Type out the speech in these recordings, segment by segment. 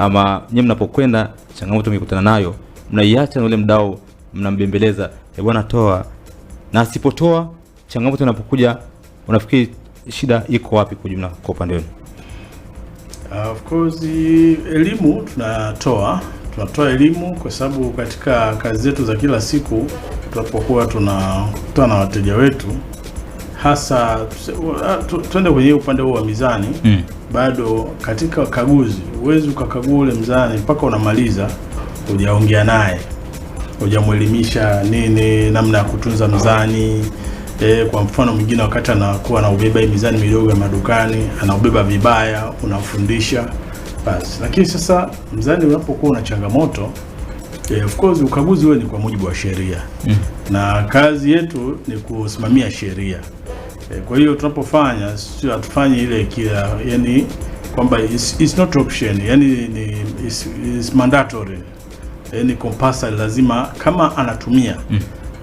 Ama nyie mnapokwenda changamoto mkikutana nayo mnaiacha na ule mdau mnambembeleza, "Eh bwana, toa," na asipotoa, changamoto inapokuja, unafikiri shida iko wapi kwa jumla kwa upande wenu? Of course, elimu tunatoa elimu kwa sababu katika kazi zetu za kila siku tunapokuwa tunakutana na wateja wetu, hasa tuende kwenye upande huo wa mizani, bado katika ukaguzi huwezi ukakagua ule mzani mpaka unamaliza hujaongea naye, hujamwelimisha nini, namna ya kutunza mzani. Kwa mfano mwingine wakati anakuwa anaubeba hii mizani midogo ya madukani, anaubeba vibaya, unamfundisha basi. Lakini sasa mzani unapokuwa una changamoto, of course ukaguzi huo ni kwa mujibu wa sheria na kazi yetu ni kusimamia sheria. Kwa hiyo tunapofanya, sio, hatufanyi ile kila, yani kwamba it's not option, yani ni it's mandatory, yani compulsory, lazima kama anatumia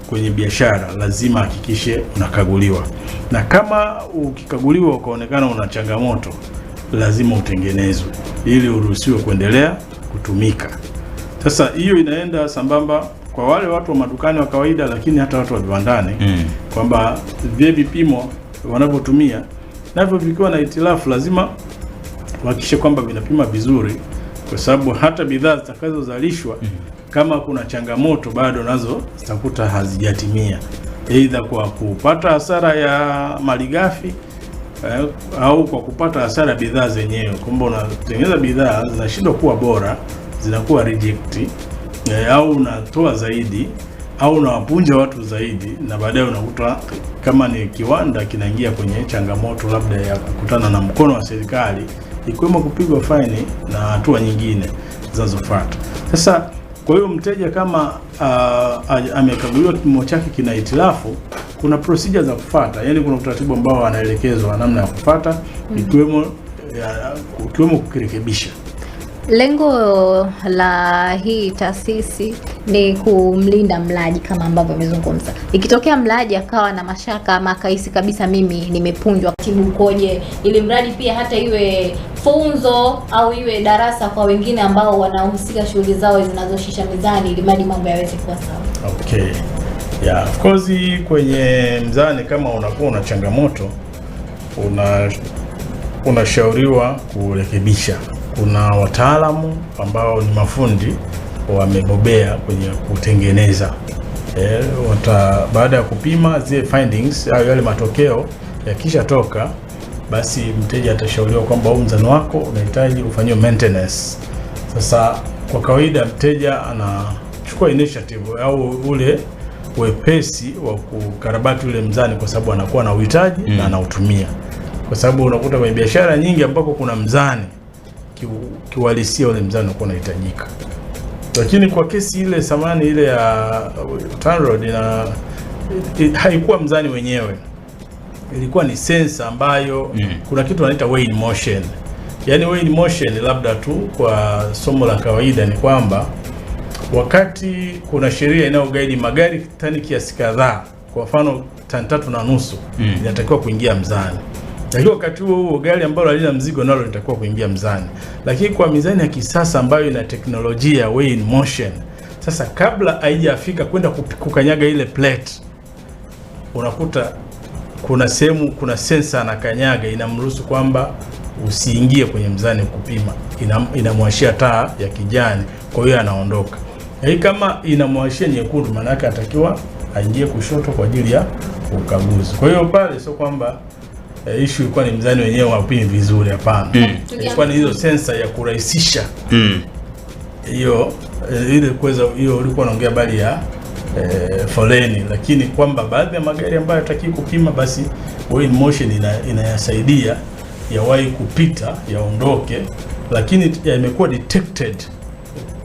kwenye biashara lazima hakikishe unakaguliwa, na kama ukikaguliwa ukaonekana una changamoto, lazima utengenezwe ili uruhusiwe kuendelea kutumika. Sasa hiyo inaenda sambamba kwa wale watu wa madukani wa kawaida, lakini hata watu wa viwandani, kwamba vile vipimo wanavyotumia navyo vikiwa na hitilafu lazima uhakikishe kwamba vinapima vizuri, kwa sababu hata bidhaa zitakazozalishwa kama kuna changamoto bado nazo zitakuta hazijatimia, aidha kwa kupata hasara ya malighafi au kwa kupata hasara ya bidhaa zenyewe, kwamba unatengeneza bidhaa zinashindwa kuwa bora, zinakuwa reject, au unatoa zaidi au unawapunja watu zaidi, na baadaye unakuta kama ni kiwanda kinaingia kwenye changamoto labda ya kukutana na mkono wa serikali, ikiwemo kupigwa faini na hatua nyingine zinazofuata. Sasa kwa hiyo mteja kama amekaguliwa kipimo chake kina hitilafu, kuna procedure za kufuata, yani kuna utaratibu ambao anaelekezwa namna ya kufuata, ikiwemo kukirekebisha. Lengo la hii taasisi ni kumlinda mlaji kama ambavyo amezungumza. Ikitokea mlaji akawa na mashaka ama akahisi kabisa mimi nimepunjwa, tibu ukoje, ili mradi pia hata iwe funzo au iwe darasa kwa wengine ambao wanahusika shughuli zao zinazoshisha mizani, ili mradi mambo yaweze kuwa sawa. Okay. Yeah, of course kwenye mzani kama unakuwa una changamoto, unashauriwa kurekebisha. Kuna wataalamu ambao ni mafundi wamebobea kwenye kutengeneza. Baada ya kupima zile findings au yale matokeo yakishatoka, basi mteja atashauriwa kwamba huu mzani wako unahitaji ufanyiwe maintenance. Sasa kwa kawaida mteja anachukua initiative au ule wepesi wa kukarabati ule mzani kwa sababu anakuwa na uhitaji na anautumia, kwa sababu unakuta kwenye biashara nyingi ambako kuna mzani, kiuhalisia ule mzani unakuwa unahitajika. Lakini kwa kesi ile samani ile ya TANROADS na haikuwa mzani wenyewe, ilikuwa ni sensa ambayo kuna kitu wanaita weigh in motion. Yaani weigh in motion, labda tu kwa somo la kawaida, ni kwamba wakati kuna sheria inayoguide magari tani kiasi kadhaa, kwa mfano tani 3.5 inatakiwa kuingia mzani, lakini wakati huo huo gari ambalo halina mzigo nalo linatakiwa kuingia mzani. Lakini kwa mizani ya kisasa ambayo ina teknolojia weigh in motion, sasa kabla haijafika kwenda kukanyaga ile plate, unakuta kuna sehemu, kuna sensa anakanyaga, inamruhusu kwamba usiingie kwenye mzani kupima, inamwashia taa ya kijani, kwa hiyo anaondoka. Hii kama inamwashia nyekundu, maana yake atakiwa aingie kushoto kwa ajili ya ukaguzi. Kwa hiyo pale sio kwamba issue ilikuwa ni mzani wenyewe haupimi vizuri, hapana. Ilikuwa ni hizo sensa ya kurahisisha hiyo, ile kuweza hiyo ulikuwa unaongea habari ya foleni, lakini kwamba baadhi ya magari ambayo hataki kupima, basi weigh in motion inayasaidia yawahi kupita yaondoke, lakini yamekuwa detected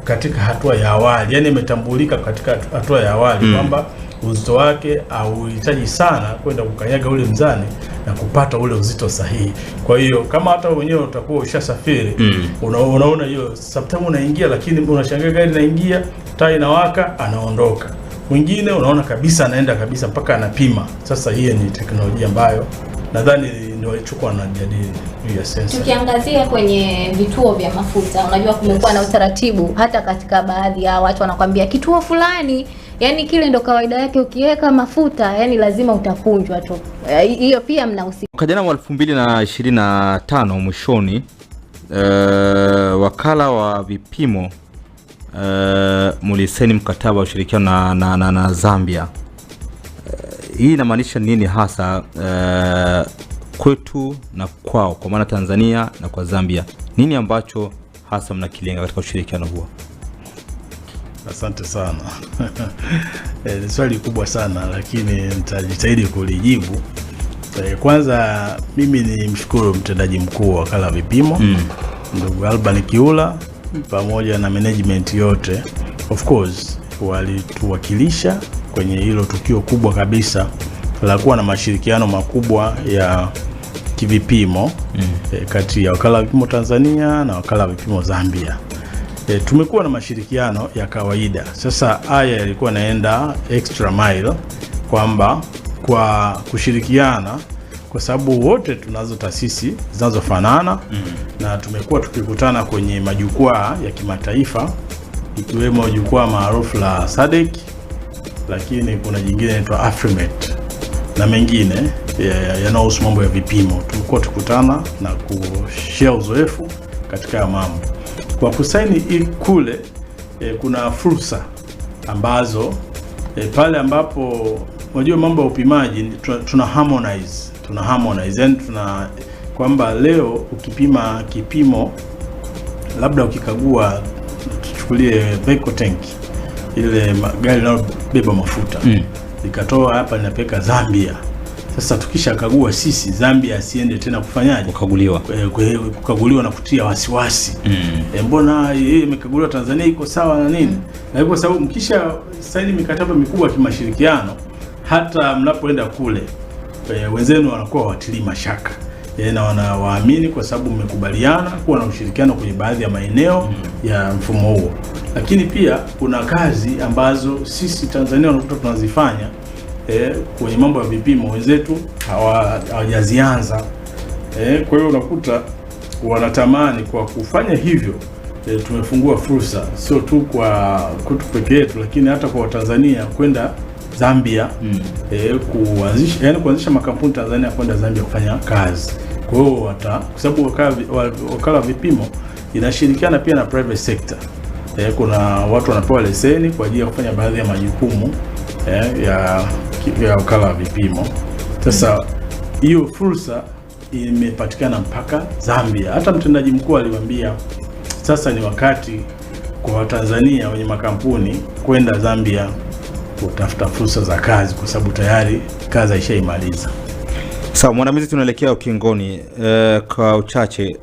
katika hatua ya awali, yani imetambulika katika hatua ya awali kwamba uzito wake hauhitaji sana kwenda kukanyaga ule mzani na kupata ule uzito sahihi. Kwa hiyo kama hata wenyewe utakuwa ushasafiri, unaona hiyo sometimes unaingia, lakini unashangaa gari inaingia, taa inawaka, anaondoka. Mwingine unaona kabisa anaenda kabisa mpaka anapima. Sasa hiyo ni teknolojia ambayo Nadhani ndio walichokuwa wanajadili juu ya sensa. Tukiangazia kwenye vituo vya mafuta, unajua kumekuwa na utaratibu hata katika baadhi ya watu wanakwambia kituo fulani, yani kile ndo kawaida yake, ukiweka mafuta yani lazima utakunjwa tu. Hiyo pia mnahusika. Mwaka jana wa 2025 mwishoni, wakala wa vipimo mulisaini mkataba wa ushirikiano na Zambia. Hii inamaanisha nini hasa kwetu na kwao, kwa maana Tanzania na kwa Zambia? Nini ambacho hasa mnakilenga katika ushirikiano huo? Asante sana. Ni swali kubwa sana lakini nitajitahidi kulijibu. Kwanza mimi ni mshukuru mtendaji mkuu wa wakala wa vipimo ndugu Alban Kiula pamoja na management yote. Of course walituwakilisha kwenye hilo tukio kubwa kabisa la kuwa na mashirikiano makubwa ya kivipimo kati ya wakala wa vipimo Tanzania na wakala wa vipimo Zambia. Tumekuwa na mashirikiano ya kawaida. Sasa haya yalikuwa naenda extra mile kwamba kwa kushirikiana, kwa sababu wote tunazo taasisi zinazofanana na tumekuwa tukikutana kwenye majukwaa ya kimataifa ikiwemo jukwaa maarufu la SADC, lakini kuna jingine inaitwa Afrimet na mengine yanayohusu mambo ya vipimo. Tumekuwa tukutana na kushare uzoefu katika mambo. Kwa kusaini kule kuna fursa ambazo pale ambapo unajua mambo ya upimaji tuna harmonize, yani tuna kwamba leo ukipima kipimo labda ukikagua, tuchukulie vehicle tank, ile gari linalobeba mafuta ikatoa hapa linapeleka Zambia. Sasa tukishakagua sisi, Zambia asiende tena kufanyaje? Kukaguliwa. Kukaguliwa na kutia wasiwasi. Mbona yeye imekaguliwa Tanzania iko sawa na nini? Na kwa sababu mkisha saini mikataba mikubwa ya kimashirikiano, hata mnapoenda kule wenzenu wanakuwa watilii mashaka na wanawaamini kwa sababu mmekubaliana kuwa na ushirikiano kwenye baadhi ya maeneo ya mfumo huo. Lakini pia kuna kazi ambazo sisi Tanzania unakuta tunazifanya kwenye mambo ya vipimo, wenzetu hawajazianza. Kwa hiyo unakuta wanatamani kwa kufanya hivyo tumefungua fursa sio tu kwa kwetu peke yetu, lakini hata kwa Watanzania kwenda Zambia kuanzisha, yani kuanzisha makampuni Tanzania kwenda Zambia kufanya kazi. Kwa hiyo kwa sababu wakala vipimo inashirikiana pia na private sector. Kuna watu wanapewa leseni kwa ajili ya kufanya baadhi ya majukumu ya wakala wa vipimo. Sasa hiyo fursa imepatikana mpaka Zambia. Hata mtendaji mkuu aliwaambia sasa ni wakati kwa Watanzania wenye makampuni kwenda Zambia kutafuta fursa za kazi, kwa sababu tayari kazi haishaimaliza. Sawa, mwandamizi, tunaelekea ukingoni. Kwa uchache,